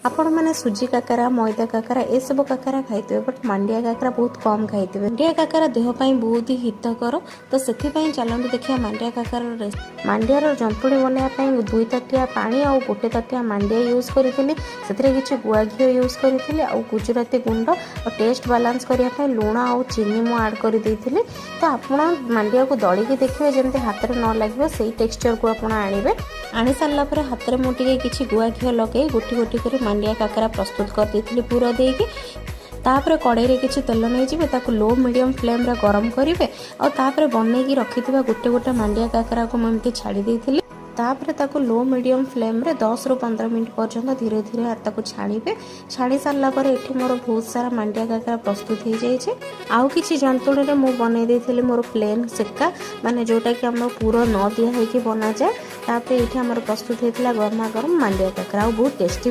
ଆପଣମାନେ ସୁଜି କାକରା, ମଇଦା କାକରା, ଏସବୁ କାକରା ଖାଇଥିବେ, ବଟ୍ ମାଣ୍ଡିଆ କାକରା ବହୁତ କମ୍ ଖାଇଥିବେ। ମାଣ୍ଡିଆ କାକରା ଦେହ ପାଇଁ ବହୁତ ହି ହିତକର। ତ ସେଥିପାଇଁ ଚାଲନ୍ତୁ ଦେଖିବା ମାଣ୍ଡିଆ କାକରାର। ମାଣ୍ଡିଆର ଜନ୍ତୁଣି ବନେଇବା ପାଇଁ 2 ତାଟିଆ ପାଣି ଆଉ 1 ତାଟିଆ ମାଣ୍ଡିଆ ୟୁଜ୍ କରିଥିଲି। ସେଥିରେ କିଛି ଗୁଆ ଘିଅ ୟୁଜ୍ କରିଥିଲି ଆଉ ଗୁଜୁରାତି ଗୁଣ୍ଡ ଆଉ ଟେଷ୍ଟ ବାଲାନ୍ସ କରିବା ପାଇଁ ଲୁଣ ଆଉ ଚିନି ମୁଁ ଆଡ଼୍ କରିଦେଇଥିଲି। ତ ଆପଣ ମାଣ୍ଡିଆକୁ ଦଳିକି ଦେଖିବେ, ଯେମିତି ହାତରେ ନ ଲାଗିବ, ସେଇ ଟେକ୍ସଚରକୁ ଆପଣ ଆଣିବେ। ଆଣି ସାରିଲା ପରେ ହାତରେ ମୁଁ ଟିକେ କିଛି ଗୁଆ ଘିଅ ଲଗାଇ ଗୋଟି ଗୋଟି କରି ମାଣ୍ଡିଆ କାକରା ପ୍ରସ୍ତୁତ କରିଦେଇଥିଲି ପୁର ଦେଇକି। ତାପରେ କଡ଼େଇରେ କିଛି ତେଲ ନେଇଯିବେ, ତାକୁ ଲୋ ମିଡ଼ିୟମ୍ ଫ୍ଲେମ୍ରେ ଗରମ କରିବେ ଆଉ ତାପରେ ବନେଇକି ରଖିଥିବା ଗୋଟେ ଗୋଟେ ମାଣ୍ଡିଆ କାକରାକୁ ମୁଁ ଏମିତି ଛାଡ଼ି ଦେଇଥିଲି। ତାପରେ ତାକୁ ଲୋ ମିଡ଼ିୟମ୍ ଫ୍ଲେମ୍ରେ 10ରୁ 15 ମିନିଟ୍ ପର୍ଯ୍ୟନ୍ତ ଧୀରେ ଧୀରେ ତାକୁ ଛାଣିବେ। ଛାଣି ସାରିଲା ପରେ ଏଠି ମୋର ବହୁତ ସାରା ମାଣ୍ଡିଆ କାକରା ପ୍ରସ୍ତୁତ ହେଇଯାଇଛି। ଆଉ କିଛି ଜନ୍ତୁଣିରେ ମୁଁ ବନେଇ ଦେଇଥିଲି ମୋର ପ୍ଲେନ୍ ସେକା, ମାନେ ଯେଉଁଟାକି ଆମର ପୁର ନ ଦିଆ ହେଇକି ବନାଯାଏ। ତାପରେ ଏଇଠି ଆମର ପ୍ରସ୍ତୁତ ହେଇଥିଲା ଗରମା ଗରମ ମାଣ୍ଡିଆ କାକରା ଆଉ ବହୁତ ଟେଷ୍ଟି।